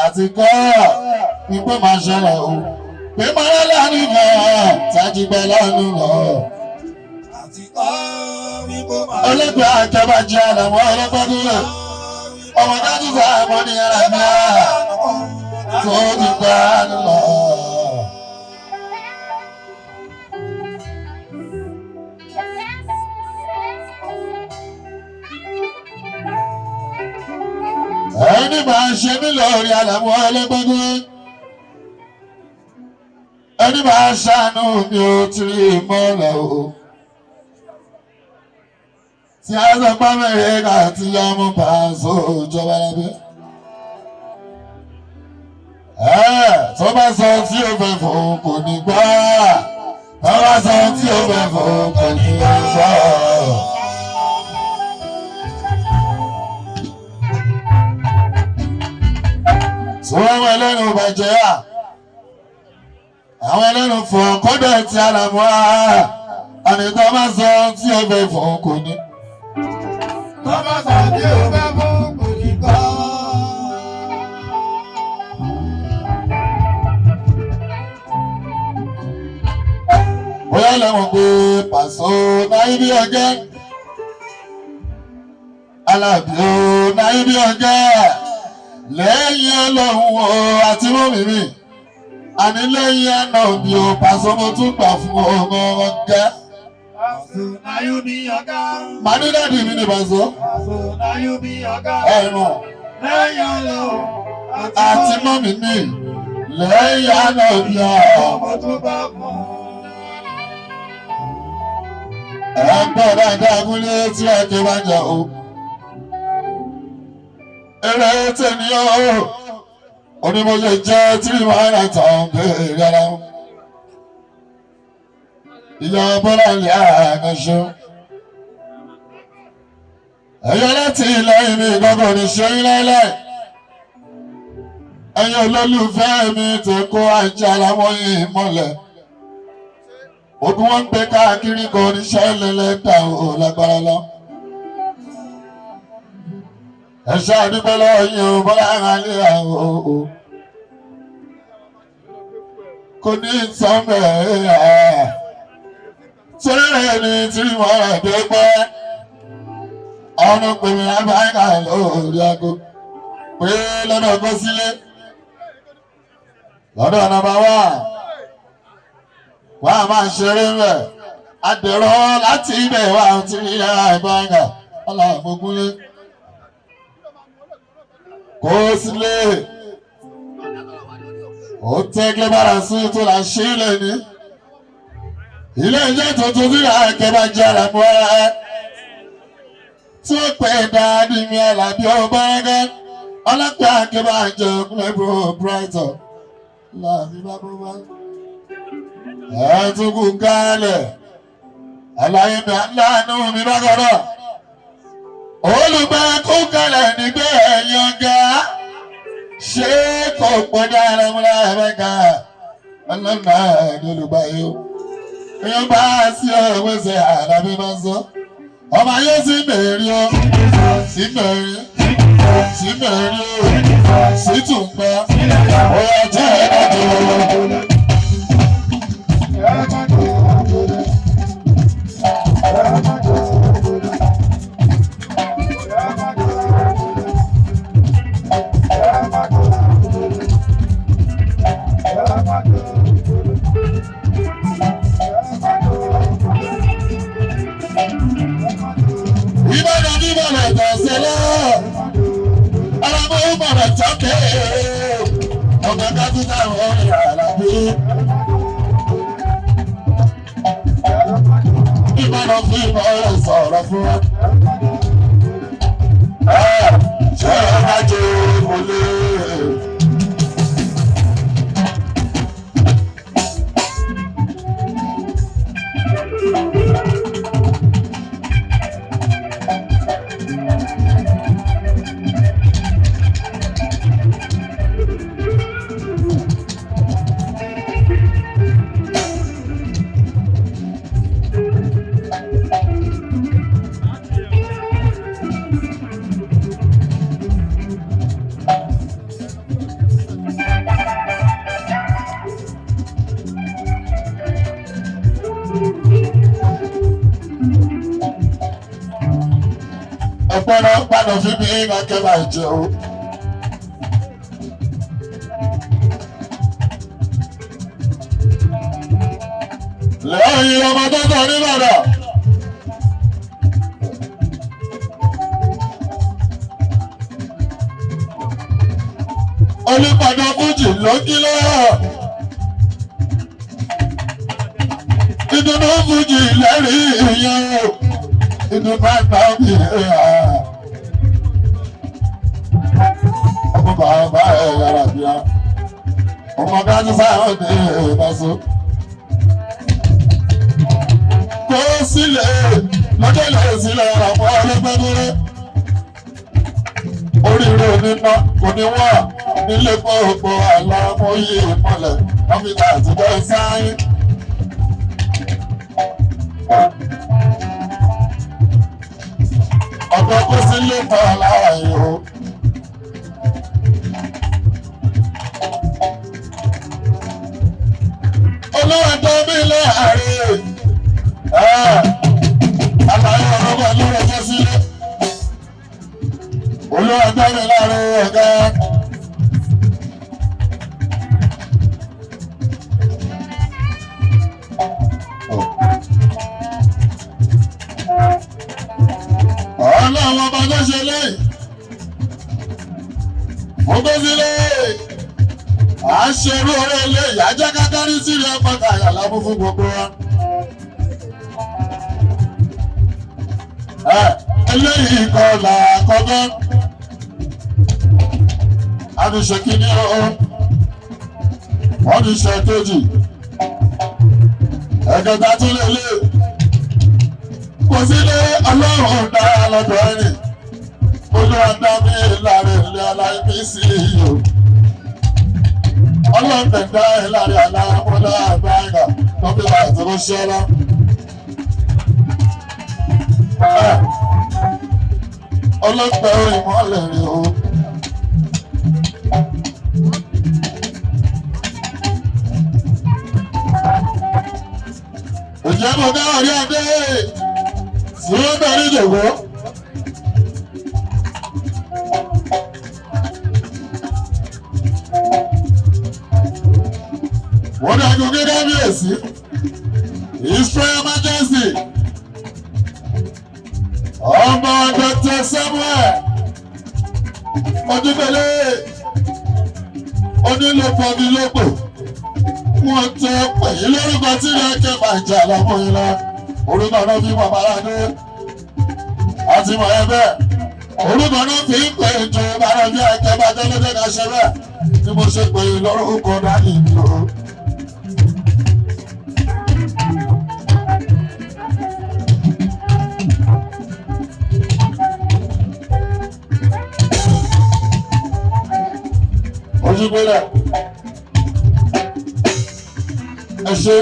Àti kọ́ wípé máa ṣẹlẹ̀ o pé máa lánàá náà tájú gbẹ lánàá lọ. Àti kọ́ wípé máa Ọlọ́pàá àjọba-jẹ́ àlàmọ́ ọlọ́pàá dúró ọmọ dájú sá àmọ́ ní ara mi á tó ti gbà lọ. Ẹni máa ṣe mí lórí àlàmọ́ ọlọ́pàá dúró ẹni máa ṣàánú mi ò tìrì mọ́lẹ̀ o tí a sọ pé Amẹ́ríkà ti yá mú pàṣẹ ìjọba lábẹ́. Tó bá sọ tí ó fẹ́ fún kò ní gbọ́. Tó bá sọ tí ó fẹ́ fún kò ní gbọ́. Sọ wọn ẹlẹ́nu bàjẹ́ à. Àwọn ẹlẹ́nu fọ̀ kọ́dọ̀ tí a là mọ́ a. Àní tó bá sọ tí ó fẹ́ fún kò ní. Tó bá sọ tí ó fẹ́ fún kò ní gbọ́. Bóyá lẹ́wọ̀n pé pàṣọ náà bí ọjọ́ alábí ó náà bí ọjọ́ lẹ́yìn ọlọ́run o àti mọ́mí mi àní lẹ́yìn àná mi ò pàṣọ mo tún gbà fún ọmọ ọ̀gá. Pàṣọ náà yóò bí ọ̀gá. Màá ní dáàdì mi ní pàṣọ. Pàṣọ náà yóò bí ọ̀gá. Ẹ mọ̀ Lẹ́yìn ọlọ́run àti mọ́mí mi lẹ́yìn àná mi ò. Ọmọ tó bá fún. Ẹ ń bọ̀ dáadáa gúnlé tí ẹ ké bá ń jà o. Eré tèmi o, onímọ̀jẹ̀ jẹ́ tí màá rà tán béèrè ara wọn. Ìyá Bọ́lá lè àná ṣe. Ẹ̀yọ́ láti ilẹ̀ mi gbọ́dọ̀ ní ṣe yín láéláé. Ẹ̀yin olólùfẹ́ mi tẹ̀ kó ajá làwọn yìí mọ́lẹ̀. Ogun wọn ń gbé káàkiri kò ní ṣẹlẹ̀ lẹ́tà ò lágbára lọ. Ẹ ṣáà dúpẹ́ lọ́wọ́ yín o, Bọ́lá ara lé àwọn o. Kò ní sọ́mẹ̀ ẹ̀. Torí rẹ̀ ni tí wọ́n rẹ̀ dé pẹ́. Ọ̀nà pèmí lábáyé lórí aago. Pé lọ́dọ̀ kó sílé. Lọ́dọ̀ nọ́mbà wá wà á máa ṣeré rẹ̀ àdèrò láti ibẹ̀ wà á ti rí ara ìbáńgà ọlọ́mọgúnlé kó sílé ó tẹ́gbẹ́ bára sí tó là ń ṣe ilé ní ilé iṣẹ́ tuntun tí àkẹ́ bá jẹ́ ara mọ́ ẹ tí ó pè dáadé mi àlàbí ọba ẹgẹ́ ọlọ́pàá àkẹ́ bá jẹ́ ọkùnrin bro brighton láàbí bá bó bá ẹ̀ẹ́dúnkù kálẹ̀ àlàyé mi aláàánú mi bákọ̀rọ̀ olùgbà kú kálẹ̀ nígbẹ́ ẹ̀yìn ọ̀gá ṣé kò pọ̀já ẹlẹ́múlá ẹ̀mẹ́ka ọlọ́nà ẹ̀ẹ́dì olùgbà yìí ó èèyàn bá sí ọ̀rọ̀ ṣe àlàbí máa ń sọ ọmọ ayé sí mẹ́rin ó sí mẹ́rin sí mẹ́rin ó sí tùǹgbà ó yẹ jẹ́ ẹ̀ẹ́dẹ́gbẹ̀rún. Ìbàdàn bíbọ̀lẹ̀ tọ̀sẹ̀lẹ̀ ọlọ́mọ ìbọ̀lẹ̀ tọ́kẹ́ ọ̀gá kápítà ọ̀rẹ́ àlàbí. Ìbàdàn fún ìbọ̀lẹ̀ sọ̀rọ̀ fún wa. Ṣé ẹ má jẹ́ olè? Olùbàdàn fi mí akẹ́bà jẹ́ o. Lẹ́yìn ọmọ tó tọ̀ nìbàdàn. Olùbàdàn Fújì ló kí lọ́wọ́. Ìdùnnú Fújì lẹ́rìí ìyẹn o. Ìdùnnú àgbà mi ẹ̀ ọmọ bàbá ẹ̀ yàrá bíá. Ọmọ gáàsì sáà ní ìbáṣọ. Kó sílẹ̀ lọ́jọ́ ilẹ̀ sílẹ̀ àwọn ọlọ́gbẹ́ dúró. Oríire oníná kò ní wà nílé gbogbo àlàmóyè ìmọ̀lẹ̀ ọ́fíìsì àtijọ́ sáyé. Ọ̀dọ́ kó sílé mọ́ láàyè o. Olúwa tó mi láàrin. Àlàyé ọ̀rọ̀ bọ̀ lórí ẹjọ́ sílé. Olúwa tó mi láàrin ọ̀gá. Ọlọ́run ọba tó ṣe léyìí. Fókó sílé. À ń ṣerú orí eléyìí. Ajá kákárí sílé ọkọ̀ kàyà lábú fún gbogbo wa. Eléyìí kọ́ là kọ́kọ́. A ti ṣe kíní o. Wọ́n ti ṣe kejì. Ẹ̀kẹta tún lè lé. Kò sílé ọlọ́run dá lọ́dọ̀ ẹni. Olúwa dá mi láre ilé aláìbí sí iyo. Ọlọ́run dá ìlàrí aláàmúlá àgbáyà tó fi láti ló ṣẹlá. Ọlọ́pàá ìmọ̀lẹ̀ rẹ̀ o. Ǹjẹ́ mo dá ọ̀rẹ́ adé tí ó bẹ̀rẹ̀ ìjòkó? Wọ́n ní aago gẹ́gẹ́ bí èsì. His Royal Majesty. Ọmọ Dr. Samuel Ojúbẹ̀lẹ̀ onílòpọ̀mílòpọ̀ wọ́n tẹ pẹ̀yì lórúkọ tí ilé ẹ̀kẹ́ máa jẹ́ àlámọ́ yín lọ. Orúkọ náà fi bàbá aláàdé àti mọ̀ ẹ bẹ́ẹ̀. Orúkọ náà fi ń pè ju bàrà bí ẹ̀kẹ́ bá jẹ́ lóde ká ṣe bẹ́ẹ̀ ni mo ṣe pè lórúkọ dání mi o. Ojúgbélẹ̀ ẹ ṣe.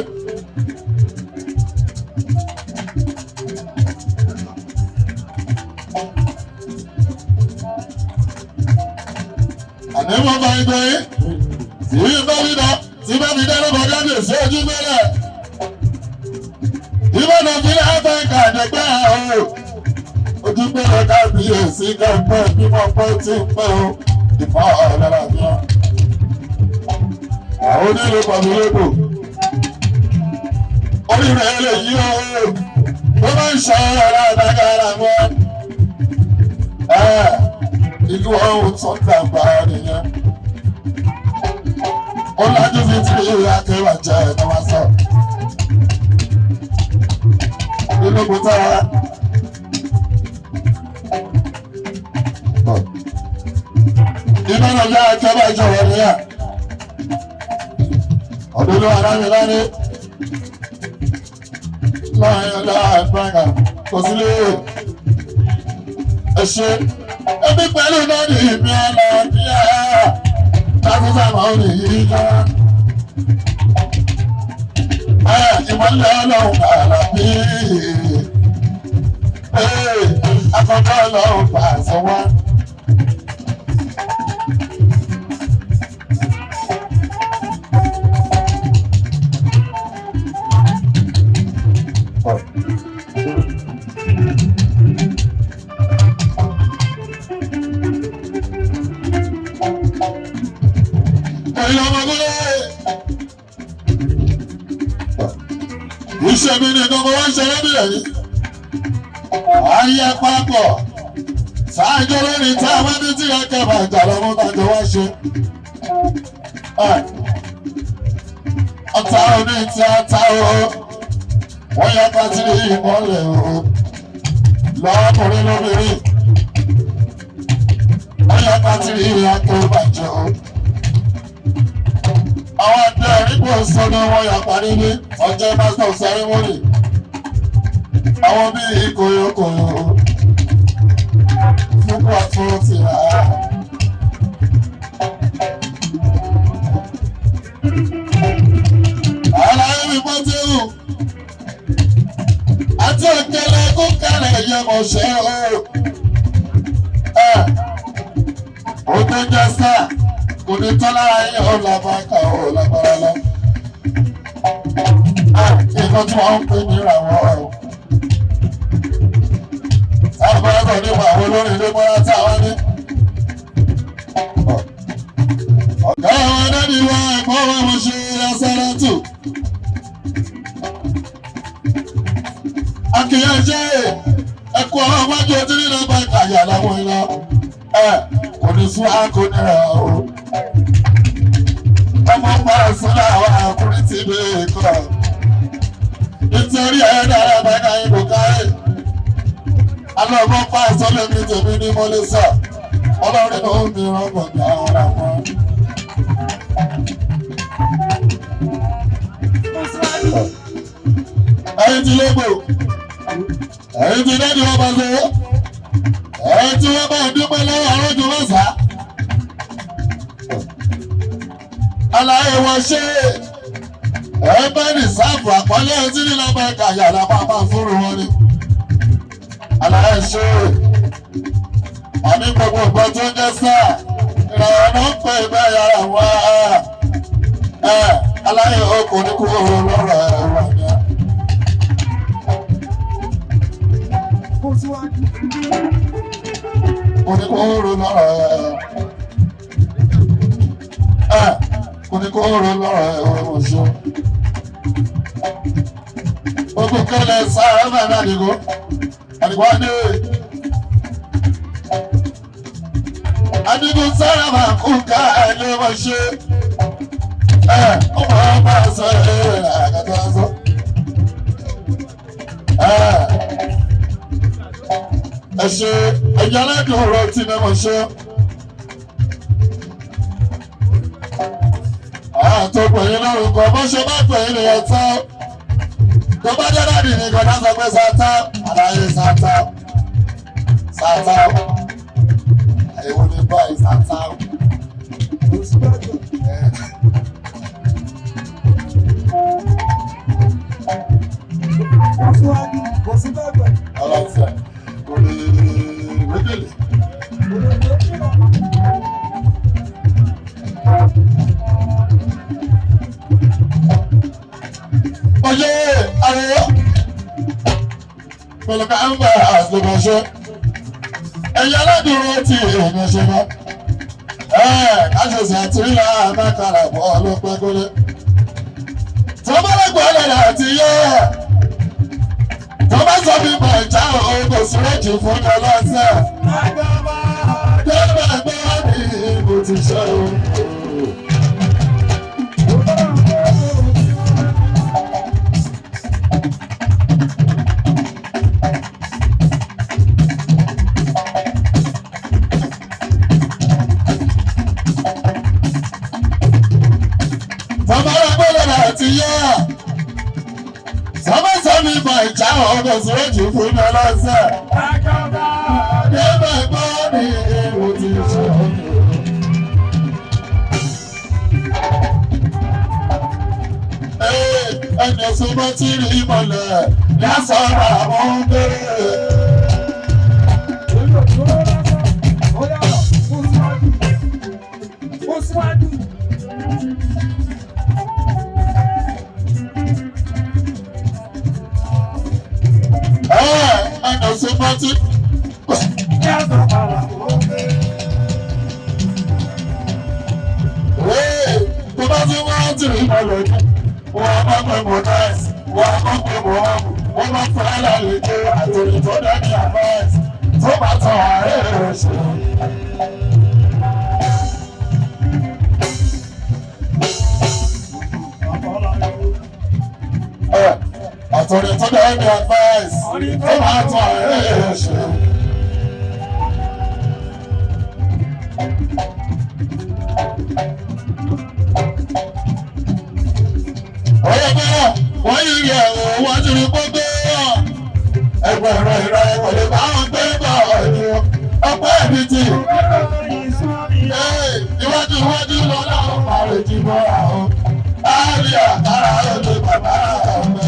Àní mo bá ń gbé yín, tí bá mi dá tí bá mi dá lọ́kọ̀ kábíyèsí Ojúgbélẹ̀. Ìbàdàn fi Áfíríkà dẹ̀gbẹ́ o. Ojúgbélẹ̀ kábíyèsí kẹ́pẹ́ bí mo pẹ́ tí ń pẹ́ o. Ìfọ̀ ọ̀rọ̀ mi. Àwọn onílé pàmò lóko. Orí rẹ̀ lè yí o. Ó máa ń ṣe ọ̀rọ̀ àdágara wọn. Ìlú ọ̀hún tó ń dàgbà nìyẹn. Ó lájú fi tí ìyá akẹ́wà jẹ́ ẹ̀dá wá sọ. Inú kò tára. Iná náà yá akẹ́wà ìjọba nìyẹn. Ọdún ló ara mi láre. Láàrin ọlá àgbàgà kò sílé. Ẹ ṣe. Ẹbí pẹ̀lú náà ní ìbí ọlọ́ọ̀dí ẹ̀. Láti sábà ó lè yí ká. Ìmọ̀lẹ̀ ọlọ́run àrà bí. Akọ́kọ́ ọlọ́run pàṣẹ wá. Ẹ̀yin ọmọkùnrin. Iṣẹ́ mi nìkan mo wá ń ṣe lọ́dún yìí. Ayé papọ̀. Sáájú lórí tá a bá ní tí a kẹ́ bá jà lọ́mú tàjọ wá ṣe. Ọ̀tá oní tí a ta o. Wọ́n yá pátí ìmọ̀lẹ̀ o. Lọ́kùnrin lóbìnrin. Wọ́n yá pátí ìyá tó bàjẹ́ o. Àwọn ẹgbẹ́ onígbò sọ́nà wọn yà parí ní ọjọ́ master of ceremony. Àwọn bíi kòyókòyó. Fúnpọ̀ àtúntò ti rà á. Àlàyé mi bọ́ tí ó. Àti òkèlè kó kẹrẹ̀ yẹ mọ̀ ṣe o. Ó tó jẹ́ sáà kò ní tán lára yín ó làbákà ó lágbára lọ. Nǹkan tí wọ́n ń pè ní ìràwọ̀ ọ̀rọ̀. Àbúrò nípa àwọn olórin ilé mọ́ra tí àwọn ní. Ọ̀gá àwọn adáni wa ẹ̀kọ́ wa mo ṣe asáràtù. Akínyẹ̀ jẹ́ ẹ̀kọ́ àwọn wájú ojú nínú bàkà yà láwọn iná. Kò ní sún àkó nira o. Ọmọ máa sún láwọn àkúrí tí mi kọ̀. Nítorí ẹ̀ dára bàkà ìbò káyé. Alọ́gbọ́n pa àsọ́lé mi tèmi ní mo lè sọ. Ọlọ́run ló ń mi rọ́gbọ̀n ní àwọn àwọn. Ẹyin ti lógbò, ẹyin ti dẹ́ni wọ́n bá ṣe, ẹyin tí wọ́n bá dúpẹ́ lọ́wọ́ àrọ́jù mọ́sá. Aláyé wọn ṣe ẹ bá ní sáàpù àpọ́nlé ẹtí ní lọ́mọ ẹ̀ka yàrá máa fúnru wọn ni. Aláyé ṣe àní gbogbo nǹkan tó ń jẹ́ sáà ìrànwọ́ náà ń pè bẹ́ẹ̀ yàrá wá. Aláyé okùn ní kúrò lọ́rọ̀ ẹ̀rọ ni. Oníkóró lọ́rọ̀ ẹ̀. Oníkóró lọ́rọ̀ ẹ̀ ọ̀ṣọ́. Ogun kẹlẹ̀ sáà mẹ́rin àdìgún. Àdìgún adé. Àdìgún sáà máa kú ká ẹni wọ́n ṣe. Ọmọ ọba sọ ẹ̀ àgàtà sọ. Ẹ ṣe ẹ̀yà aládùn ọ̀rọ̀ tí mi mọ̀ ṣe. Àtọ̀pọ̀ yín lórúkọ bó ṣe bá pè é nìyẹn tán. Tó bá dé láti nìkan náà sọ pé sátá àlàyé sátá sátá àyẹ̀wò ní báyìí sátá. Ọlọ́sẹ̀ kò lè wédèlè. Oye, àríyá. Pẹ̀lú ká ń bá àgbẹ̀bọ̀ṣẹ́. Ẹ̀yà aládùúró ti èèyàn ṣe mọ́. Káṣíṣe àti ríra àmàkàrà bọ́ ọlọ́pẹ́ kólé. Tọ́mọ́lẹ́gbọ̀n ọ̀lẹ́dà àti yẹ́. Tọ́mọ́ sọ mi bọ̀ ìjà òun kò súrẹ́jì fún mi ọlọ́sẹ̀. Dẹ́gbẹ̀ gbọ́ mi mo ti ṣe o. Tọ́mọ́lẹ́gbọ̀n ọ̀lẹ́dà àti yẹ́. Tọ́mọ́ sọ mi bọ̀ ìjà òun kò súrẹ́jì fún mi ọlọ́sẹ̀. Dẹ́gbẹ̀ gbọ́ mi mo ti ṣe o. Ẹni ọ̀sùn bá ti rí ìmọ̀lẹ̀ lásán àwọn ń bẹ̀rẹ̀. Ẹni ọ̀sùn bá ti. tí rí ìmọ̀lẹ̀ jù. Wọ́n bá pẹ̀ mọ́ náìsì, wọ́n bá pẹ̀ mọ́ ọ̀mù, wọ́n bá fẹ́ lálejò àtòrí tó dání àbáyẹ̀sì tó bá tàn ààrẹ rẹ̀ ṣe. Àtòrí tó dání àbáyẹ̀sì tó bá tàn ààrẹ rẹ̀ ṣe. Ọ̀rẹ́ náà wọ́n yìí rí ẹ̀rọ wọ́n ti rí gbogbo ẹgbẹ̀rún ìrọ̀ ẹ̀kọ́ lè bá wọn gbé bọ̀ ẹ̀mí ọpẹ́ ẹ̀mí ti iwájú iwájú lọ láwọn pàrọ̀ jì mọ́ àwọn àárí àkàrà òde bàbá ọmọ.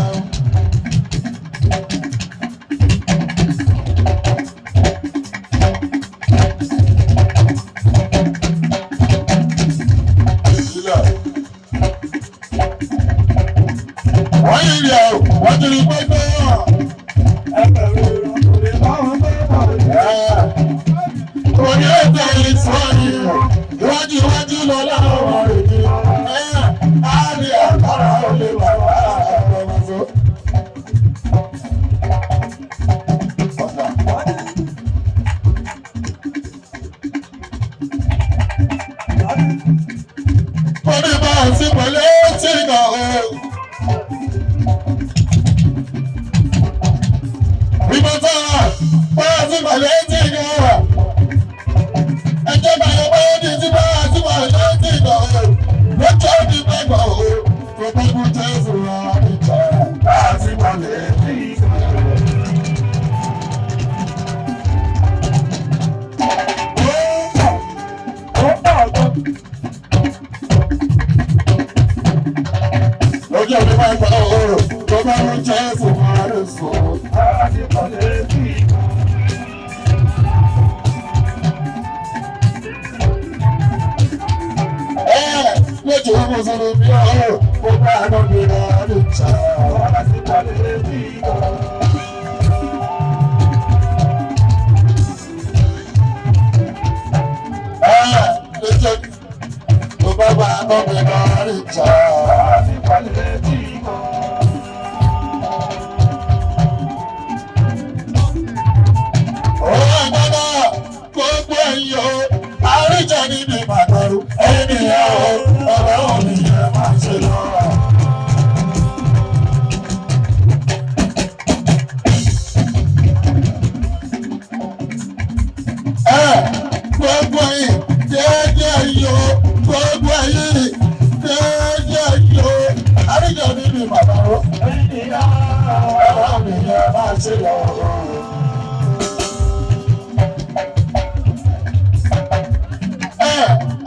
Wọ́n yìí rí ẹ̀rọ wọ́n ti rí gbogbo Òní ètò ìsọ̀rí iwájú iwájú lọ láwọn èdè á ní àkàrà òde bàbá àbọ̀mọ̀sọ. Oní bá a sí pẹ̀lú tí kò o. Ìbọn bá a sí pẹ̀lú tí kò o. Ẹjọ́ bá yọ bá ní tí bá a sí pẹ̀lú tí kò o. Lọ́jọ́ ní gbàgbọ́ o. Protect Jésù rà ìjà bá a sí pẹ̀lú tí kò o. Lọ́jọ́ ní gbàgbọ́ o. Protect Jésù rà ìjà. Lójú mùsùlùmí ọ̀hún kó bá ànábì rẹ̀ lè jà. Lójú kó bá ànábì rẹ̀ lè jà. Òun àgbàdo gbogbo ẹ̀yìn o, àríjà níbi ìbàdàn ènìyàn o, ọ̀rọ̀ òní ẹ̀ máa ṣe lọ. Gbogbo ẹ̀yìn jẹ́jẹ́ ẹ̀yìn o, gbogbo ẹ̀yìn jẹ́jẹ́ ẹ̀yìn o, àríjà níbi ìbàdàn ọ̀rọ̀ òní ẹ̀ máa ṣe lọ.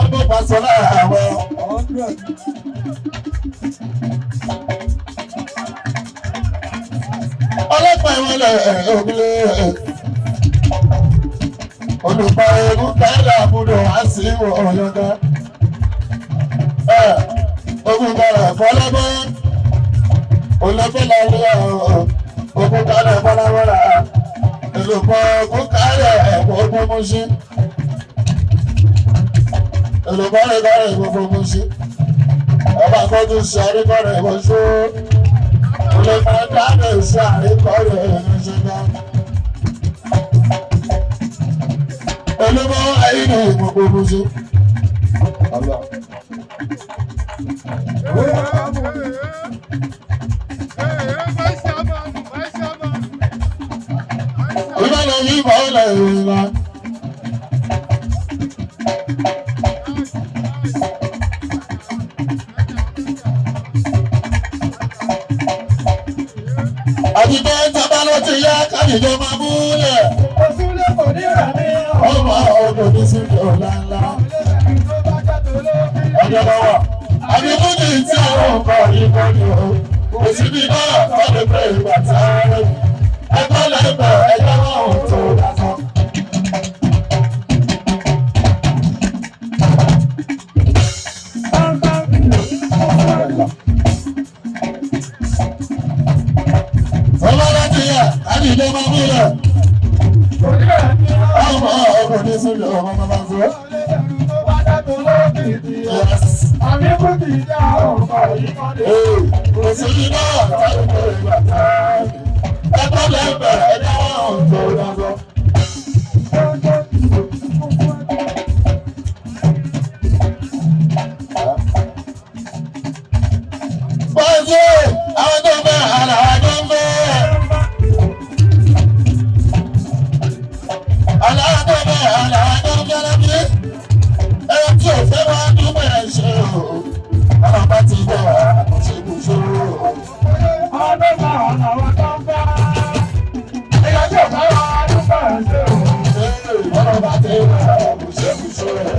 Ọmọ pàṣẹ láàárọ̀. Ọlọ́pàá ìwọlẹ̀ ògùnlé. Olùkọ́ egun kẹ́lá àbúrò wá sí ọ̀yọ́gá. Ogun kẹrẹ̀ fọlọ́bọ́. Olùkọ́ lọ́lọ́ ogun kẹrẹ̀ fọlọ́bọ́lá. Olùkọ́ ogun kẹrẹ̀ ẹ̀kọ́ ogun mọ́ṣí. Olùkọ́rẹ̀ kọ́rẹ̀ gbogbo mọ́ṣí. Ọba kọ́jú sí àríkọ́rẹ̀ mọ́ṣú. Olùkọ́ dáná sí àríkọ́rẹ̀ mọ́ṣú náà. Olúmọ ayé ní gbogbo mọ́ṣú. Ìbálò yìí bọ̀ ọ́ lẹ́yìn lọ. Àdìgbò tábà ló ti yá káàdìjọ máa múlẹ̀. Ọmọ ọdún ní síbi ọ̀la ńlá. Ọjọ́ bá wà. Àdìgbò ní tí àwọn nǹkan yìí kọ́ ni o. Kò síbi náà tọ́lé pé ìgbà tí a rẹ̀. Ẹgbẹ́ lẹ́gbẹ̀ẹ́ ẹgbẹ́ máa ń tó lásán. Tọ́lá láti yá káàdìjọ máa múlẹ̀. Ọmọ ọdún ní síbi ọmọ bàbá sọ. Yes. Òṣèlú náà táwọn ọmọ ìgbà táwọn. Ẹgbẹ́ lẹ́gbẹ̀ẹ́ ẹ̀dá wọn ò tó lọ́sọ. Bọ́sẹ̀ àwọn tó fẹ́ àlà tó fẹ́. Àlà tó fẹ́ àlà tó fẹ́ lọ́bí. Ẹyọ tí ò fẹ́ wá dúpẹ́ ẹ̀ ṣe o. Ọlọ́pàá ti bẹ̀ àkọsí ibùsùn o. Ọlọ́pàá ti bẹ̀ àkọsí ibùsùn o.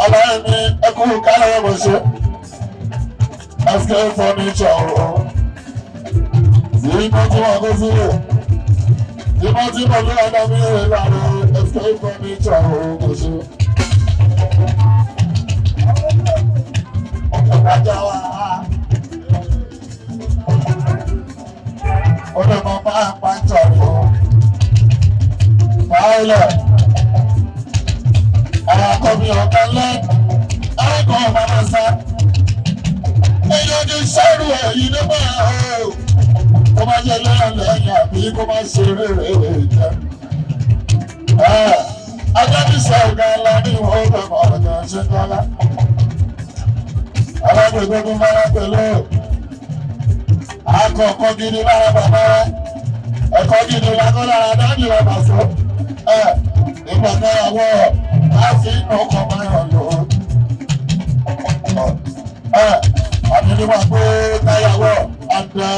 Ọlọ́run mi ẹkú kálọ̀ ọmọ ṣe. SK furniture o. Ìmọ̀ tí wọ́n kó sílẹ̀. Ìmọ̀ tí mo ní ọ̀dọ́ mi rè lára SK furniture o kò ṣe. Ọ̀gájà wa. Ó lè mọ máa pa ń tọ̀rọ̀ o. Báyọ̀ àwọn akọni ọ̀gá ńlá arákùnrin ọmọ máa sá. Èyí ni sẹ́rù ẹ̀yìn ló máa o. Kó má jẹ́ lẹ́yìn lẹ́yìn àbí kó má ṣe rere jẹ́. Adábísọ̀ ọ̀gá ńlá ní ìwọ̀n ọ̀gá ọ̀gá ṣe ńlá. Alágbègbè tó máa ń pẹ̀lú. Akọ̀ọ̀kọ̀ gidi lára bàbá rẹ̀. Ẹ̀kọ́ gidi lákọ́ lára dájú rẹ̀ bàṣọ. Ìgbà náà wọ̀ láti inú ọkọ̀ máa ń lò ó. Àbíní wà pé táyàwó àgbẹ̀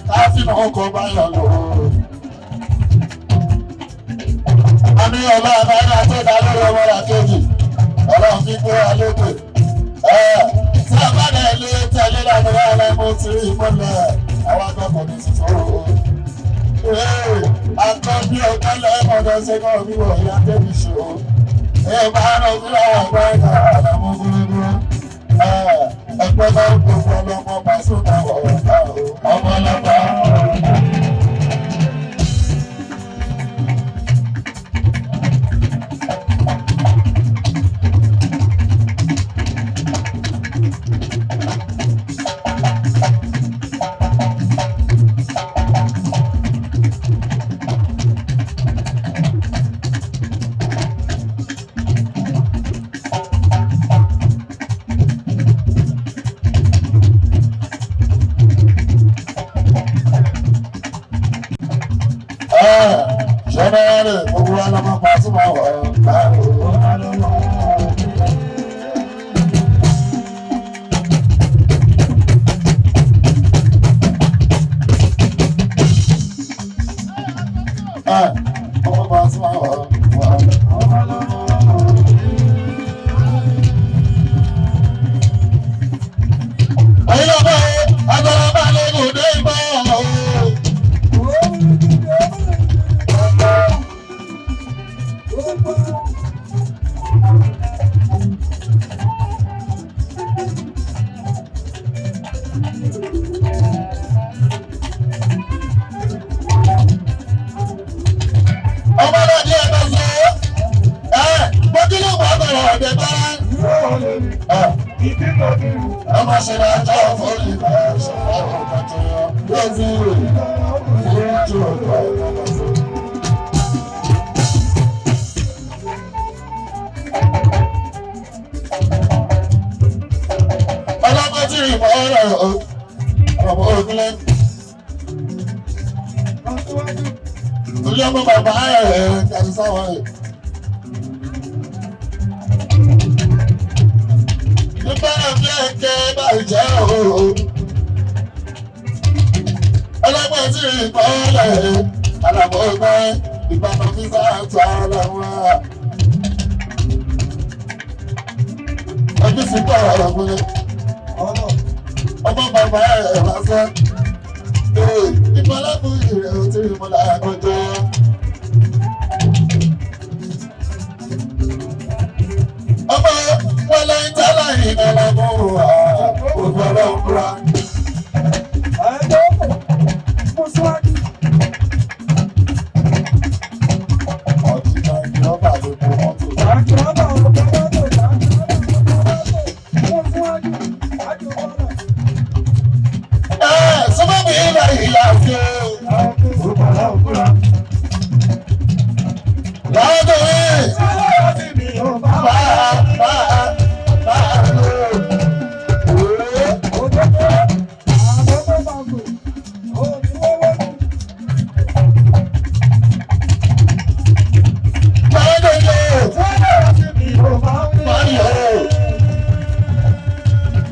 láti inú ọkọ̀ máa ń lò ó. Àmì ọ̀la àbáyá tó dá lórí ọmọ rà kejì. Ọlọ́run fi gbé wa lókè. Tí a bá dẹ̀ lé tẹ̀lé láti wá lẹ́mú tí ìmọ̀lẹ̀ àwọn akẹ́kọ̀ọ́ ní sísọ. Akọ́bí ọ̀gá lẹ́mọ̀ọ́dọ́ ṣe náà wíwọ̀ ìyá tẹ́bi ṣe o. Ẹgbẹ́ bá gbogbo ọlọ́mọ Pasuma ọ̀gá ọmọ ọlọ́mọ. Jẹ́nẹ́rì gbogbo ọlọ́mọ Pasuma ọ̀gá o. Ọmọ Pasuma ọ̀gá o. Ẹ̀yin lọ́mọ agbára bá lóògùn dé ìbọn o. Ọmọ náà ní ẹ̀ka sọ ẹ́ gbọ́dúnlù bá bẹ̀rẹ̀ ọ̀dẹ̀ bá ẹ ọmọ ṣe máa jọ fún ìgbà ṣọlá ọ̀gá tó yọ lójú rẹ̀ fún ojú ọ̀gá ọ̀gá sọ. Ọlọ́pàá tí ìmọ̀ ọ̀rọ̀ ọ̀rọ̀ ògúnlẹ̀. Ilé ọmọ bàbá ẹ̀ kàdí sáwọn ẹ̀. Nígbà náà fi ẹ̀kẹ́ báyìí jẹ́ òòrùn. Ọlọ́pàá tí ìmọ̀ ọ̀rọ̀ àlàbọ̀ ọgbẹ́ ìbátan fi sáà tó ara wọn. Ọdún sì gbọ́ ọ̀rọ̀ múlẹ̀. Ọmọ bàbá ẹ̀ lásán. Ìmọ̀lábù ìrẹ̀ òtí ìmọ̀lá àkọjọ. Ọmọ wọlé ń tẹ́lẹ̀ ìdálẹ́mú wa.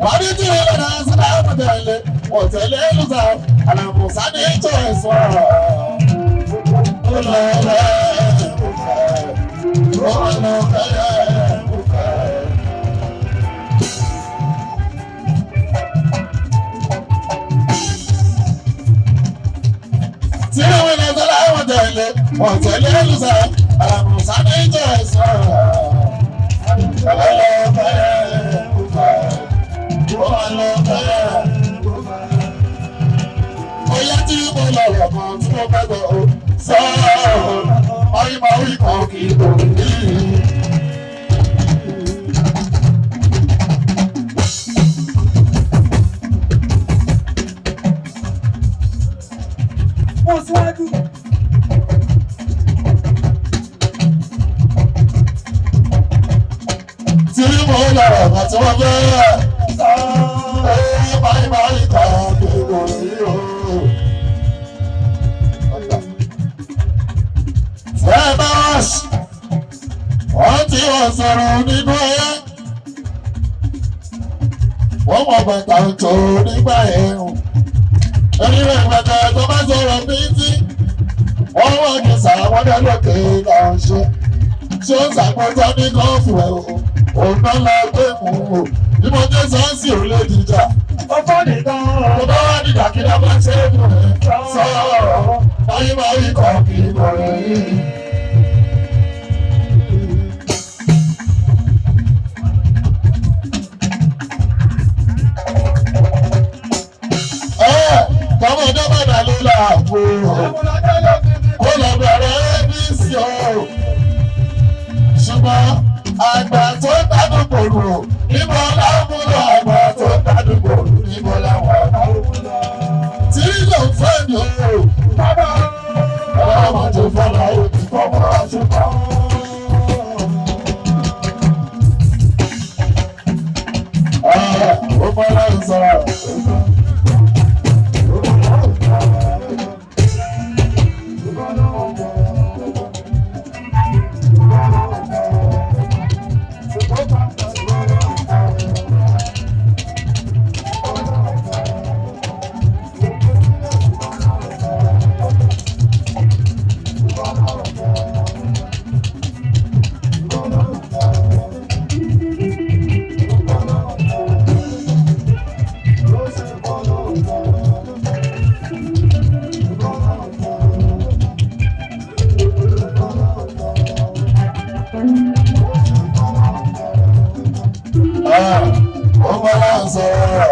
Wọ́n ní tí wọ́n lọ́nà sọ́dọ̀ àwọn tẹ̀lé wọ́n tẹ̀lé lùsà àlàmùsá ní ìjọ ẹ̀sọ́. Ó lọ bẹ́ẹ̀ mo fẹ́, ó lọ bẹ́ẹ̀ mo fẹ́. Tí wọ́n lọ sọ́dọ̀ àwọn tẹ̀lé wọ́n tẹ̀lé lùsà àlàmùsá ní ìjọ ẹ̀sọ́. Ó lọ bẹ́ẹ̀ mo fẹ́, ó lọ bẹ́ẹ̀ mo fẹ́. Bóyá tí mo lọ rọ̀ kan tí mo fẹ́ gbọ́ o sọ ọ́ máa wí kan kì í bò ní. Mo síwájú. Tí mo lọ rọ̀ kan tí mo fẹ́ sọ ọ́ máa wí kan kì í bò ní o. Ṣé bá wá sí? Wọ́n ti wọ́n sọ̀rọ̀ nínú ẹ̀. Wọ́n mọ̀ bàtà tó nígbà ẹ̀rùn. Onírẹ̀ bàtà tó bá sọ̀rọ̀ bíntí. Wọ́n wọ́n kì í sàwọn lókè náà ṣe. Ṣé ó ṣàpọ̀jọ́ ní gọ́ọ̀fù ẹ̀ o? Òun náà lọ gbé mú o. Bí mo jẹ́ sọ́ọ̀sì ò lè dìjà. Ó fọ́ nìkan. Tó bá wá dìjà kí ló bá ṣe é fún ẹ. Sọ̀rọ̀ báyìí máa rí kan kì í bọ̀ yìí. Tọmọ dọ́bàdà ló là wò ó lọ bẹ̀rẹ̀ ABC o. Ṣùgbọ́n àgbà tó gbádùn gbòòrò níbo láwọn lọ àgbà tó gbádùn gbòòrò níbo láwọn lọ. Tí ló ń fẹ́ mi o, ọlọ́mọ tó fọ́nà òbí fọ́mọ àṣepọ̀. Ó mọ́ láti sọ̀rọ̀. Ó mọ́ láti sọ̀rọ̀.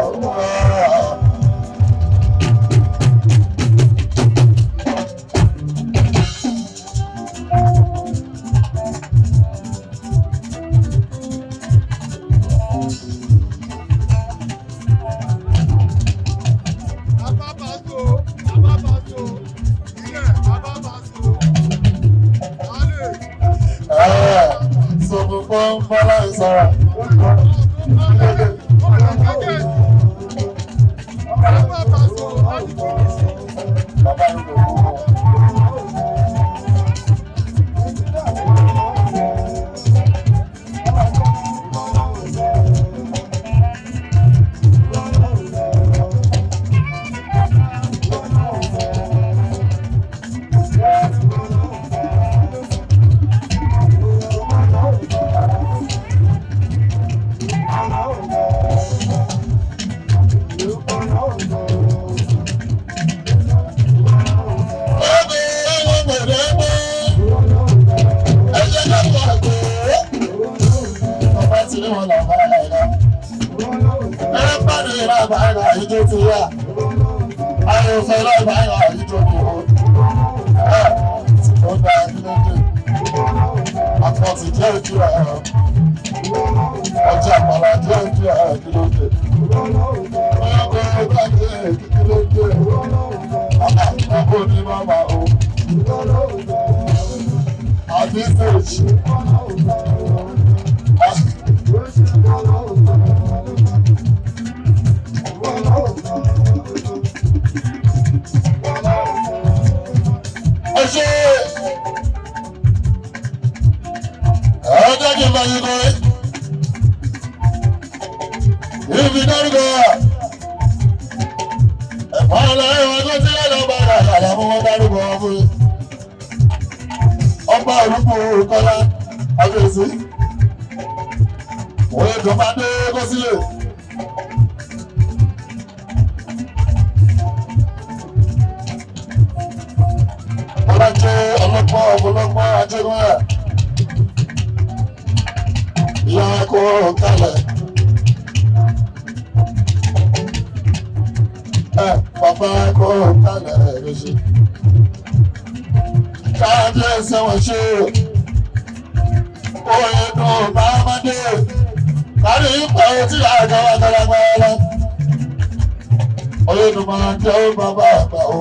Sọ̀bùkún ń bọ́ láti sọ̀rọ̀. Bàbá mi kò kú mọ́. Ọjọ́ àpàlà jẹ́ ojú ẹ̀ kí ló dé? Ọkọ̀ ọjọ́ jẹ́ kí ló dé? Bàbá bàbá òní màmá o. Àbí sèjì. Ẹ ṣe ẹ jẹ́ kí n bá yín kọrin. Ibi dárúkọ ẹ̀fọ́ ọlọ́run wọn tó sílẹ̀ lọ́ba àgbàlá mú wọn dárúkọ wọn fún mi. Ọba òrùkù Kọ́lá Abẹ́sí. Òye tó máa dé kó sílẹ̀. Bọ́lá jẹ́ ọlọ́pàá ọ̀pọ̀lọpọ̀ ajégúnlẹ̀. Ìyá kó kalẹ̀. Ẹ bàbá kó kalẹ̀ lóṣù. Káàdé sẹ́wọ̀n ṣe. Oyè dùn bá má dé. Kárí ipò tí àjọ wa gbalagbà lọ. Oyè dùn máa jẹ́ ó bàbá àgbà o.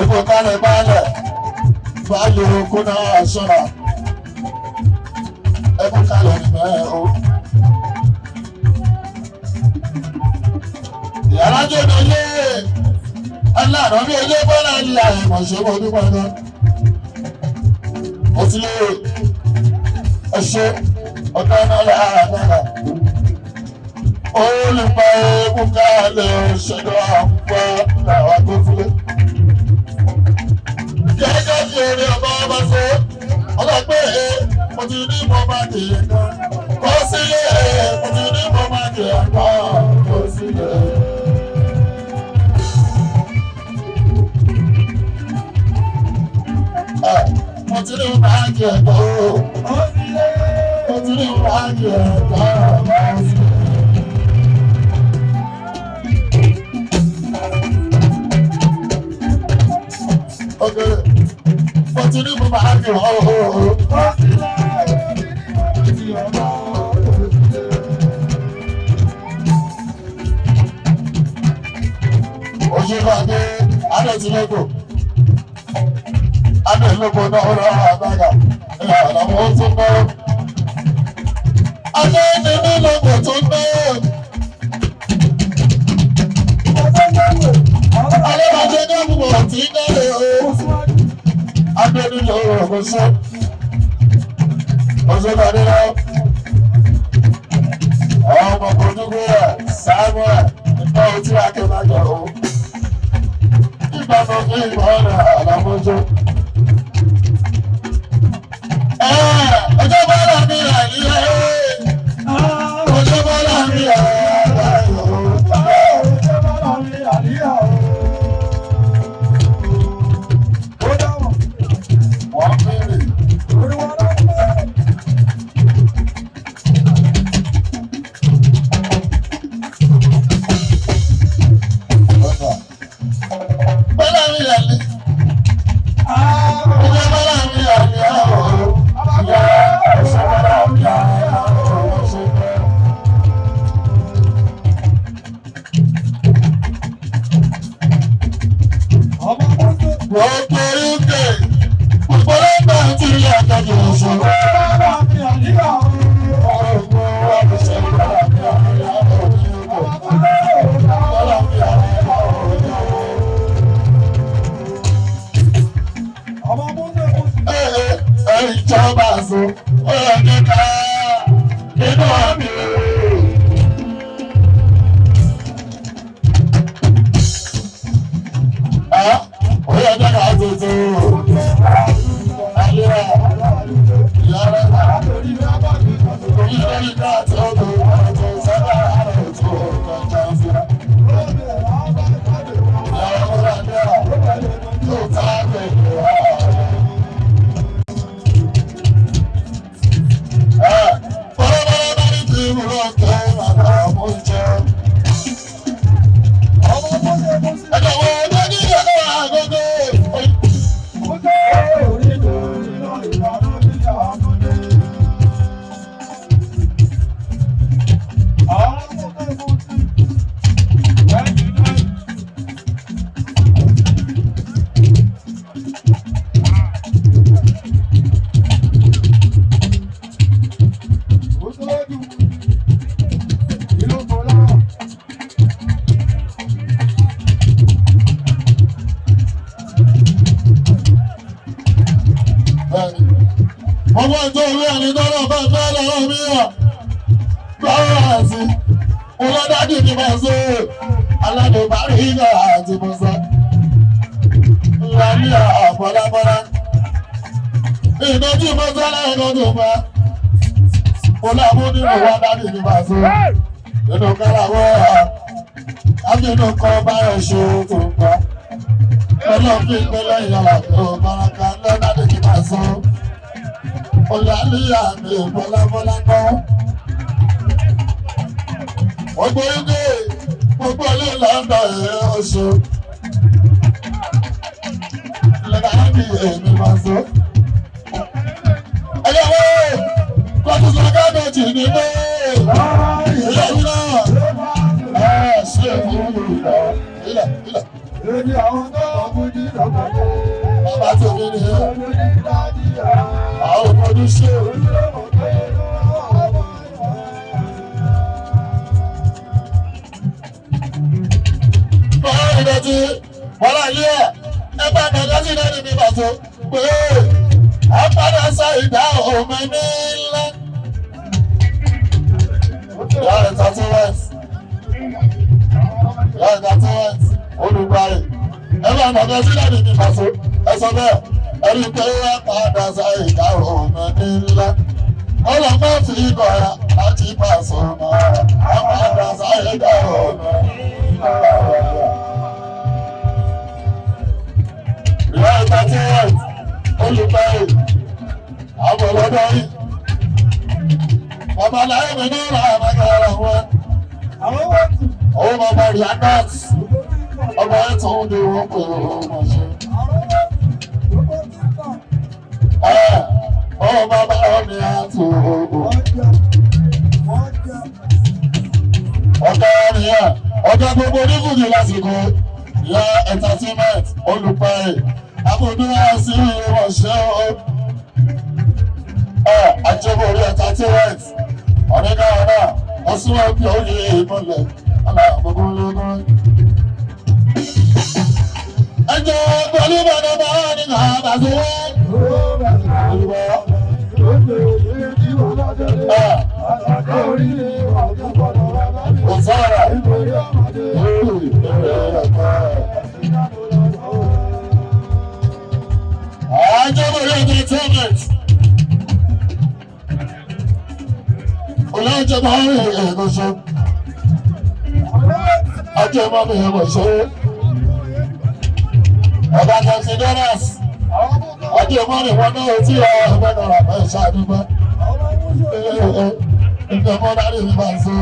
Ẹ̀fọ́ kálẹ̀ bálẹ̀ báyìí okó náà ṣọ́ra. Ẹ̀fọ́ kálẹ̀ nìbẹ̀ o. Ìyára jọ̀dọ̀ yé aláàrọ̀ bí ojú bọ́lá ní àìmọ̀ ṣe mọ́ ọdún pátá. Mo ti lé ẹṣẹ́ ọ̀dọ́ náà láàbàrà. Olùpa ewu kálẹ̀ ṣẹ̀dọ̀ àpá làwọn tó fúlé. Gẹ́gẹ́ bí orí ọba ọba ṣe, ọlọ́pẹ́ ẹ̀ mo ti ní mo máa dìé kan. Kó sílé ẹ̀ mo ti ní mo máa dìé kan. Kó sílé. Mo ti ní mo máa dìé kan. Mo ti ní mo máa dìé kan. Kó sílé. Okay. Mo ti ní mo máa dìé kan. Òṣèlú Adétìlógò Adétìlógò náà ó lọ́wọ́ àgbàgà ìlànà àwọn tó ń bọ́. Adétìlógò tó ń bọ́. Adébàjẹ́ gómìnà tí ń dẹ́rẹ̀ o. Adétìlógò kò ṣe. Òṣèlú Adélọ́. Ọmọ Kòdúgbò rẹ̀ Samuel nípa ojú akẹ́bàjẹ́ o. Ìbámu fún ìmọ̀ràn àlàmójú. Ọjọ́ bọ́lá mi àyíyá ọjọ́ bọ́lá mi àyíyá wọ́n bèrè. Ọ̀nà. Bọ́lá mi àlè. Ọjọ́ bọ́lá mi àyíyá ìyá ọjọ́ bọ́lá mi àyíyá ọjọ́. Gbogbo orúkè gbogbo ọlọ́gbà tí ilé àtọ́jú ọ̀ṣun. Ìjọba àṣọ ọ̀rọ̀ kíkà nínú àmì. Oyè ọjọ́ kan tuntun. Ayé ìyára orílẹ̀-èdè tó tó tó sábà tó kọjá fúra. Ìyára múra náà tó tá pẹ̀lú wa. Bọ́lá bọ́lá bá ní ti wúlò. Ọgbọ́n tó orí ẹni tọ́lọ̀ bá fẹ́ lọ́rọ̀ mi hàn. Báwa sí, olódájú ni màá ṣe aládùnbárí ìgbà àti Musa. Ńlá ní àbọ̀lábọ́lá. Ìtọ́jú Musa lẹ́ẹ̀kan tó bá. Mo láwọn onímọ̀ wá dájú ni màá ṣe. Nínú kára wọ́n á. Ábínú kan báyọ̀ ṣe tó ń gbà. Ọlọ́ọ̀fin pẹ́lẹ́ ìyàrá tó báraka lọ́dádé ni màá ṣe. Ọ̀làlíyà mi bọ́lábọ́lá náà. Gbogbo ilé gbogbo ilé lọ́dọ̀ ẹ̀ oṣù. Lọ́dà ní èmi máa sọ. Ẹyẹ wo kọ́tù sọ gábẹ́jì ní pé ilé náà ẹ̀ ṣe fún ìlọ ilẹ̀ ilẹ̀. Èmi àwọn tó kún ní lọ́kọ̀ọ́. Bàbá tèmi nìyẹn. Àwọn ọmọdé ṣe é. Ìdọ̀tí wọ́lá ilé ẹ̀ ẹgbẹ́ àgbàdo sí náà níbi ìbàtò pé àpàdé sọ ìdá òmí nílá. Ìyá entertainment ìyá entertainment olùgbàyè ẹgbẹ́ àgbàdo sí náà níbi ìbàtò ẹ sọ bẹ́ẹ̀ ẹni pé àpàdé sọ ìdá òmí nílá. Ọlọ́mọ fi kọ̀ra láti pàṣẹ mọ́ àpàdé sọ ìdá òmí nílá. Ìyá entertainment olùgbàyè àbọ̀lọ́dọ̀ yìí. Bàbá láyé mi ní ìlà àmàgàrà wọn. Owó bàbá Rihanna ọba ẹ̀ tó ń di wọn pé ó mọ̀ ṣe. Ẹ owó bàbá ọ̀nì àti òògùn. Ọ̀gá nìyẹn ọ̀gá gbogbo onífúnni lásìkò ìyá entertainment olùgbàyè àbùdúrà sí ìwọ̀ṣẹ́ o. Ẹ àjẹbọ̀rí entertainment ọ̀nẹ́gà ọ̀nà ọ̀sùnwọ̀n bí oyè ìmọ̀lẹ̀ aláàbọ̀gúnlógún. Ẹjọ́ pẹ̀lú bàbá bá ní kàbà tó wọ́n. Kò sọ̀rọ̀. Àjẹbọ̀rí entertainment. Ọlọ́jọ́ máa ń rìn ẹ̀gọ́sọ. Ọjọ́ máa ń rìn ẹ̀gọ́sọ. Ọba twenty dollars. Ọjọ́ máa ń rìn wọn náà tí ọgbẹ́ náírà fẹ́ ṣàdúgbò. Ìgbẹ́ mọ́ dárí mi máa ń sọ.